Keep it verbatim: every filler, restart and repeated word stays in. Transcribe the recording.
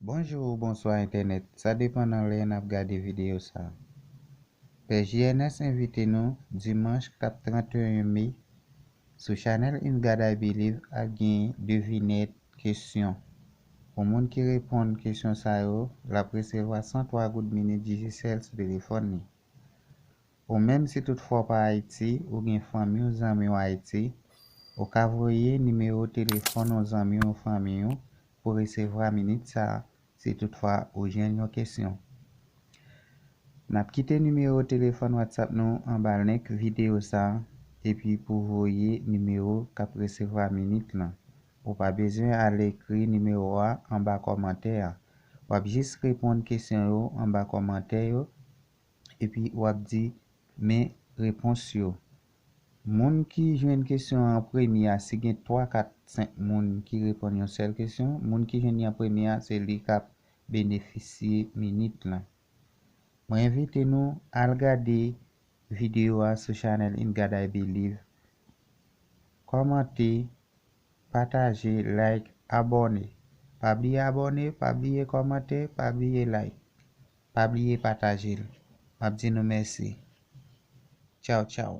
Bonjou ou bonswa entènèt, sa depann nan lè n ap gade videyo sa. Pè J N S envite nou dimanch k ap trannteyen me sou chanèl In God I Believe ap gen devinèt kesyon. Pou moun ki reponn kesyon sa yo, l ap resevwa san twa goud minit Digicel sou telefòn li. Ou menm si toutfwa w pa Ayiti, ou gen fanmi w, zanmi w Ayiti, ou ka voye nimewo telefòn yon zanmi w, yon fanmi w pou resevwa minit sa a si toutfwa ou jwenn yon kesyon. N ap kite nimewo telefòn WhatsApp nou anba link videyo sa a epi pou voye nimewo k ap resevwa minit lan. Ou pa bezwen al ekri nimewo a anba kòmantè a. W ap jis reponn kesyon yo anba kòmantè yo epi w ap di men repons yo. Moun ki jwenn kesyon an premye a, si gen twa, kat, senk moun ki reponn yon sèl kesyon, moun ki jwenn li an premye a, se li k ap benefisye minit lan. Mwen envite nou al gade videyo a sou chanèl In God I Believe. Kòmante, pataje, like, abòne. Pa bliye abòne, pa bliye kòmante, pa bliye like. Pa bliye pataje l. M ap di nou mèsi. Tchaw, tchaw.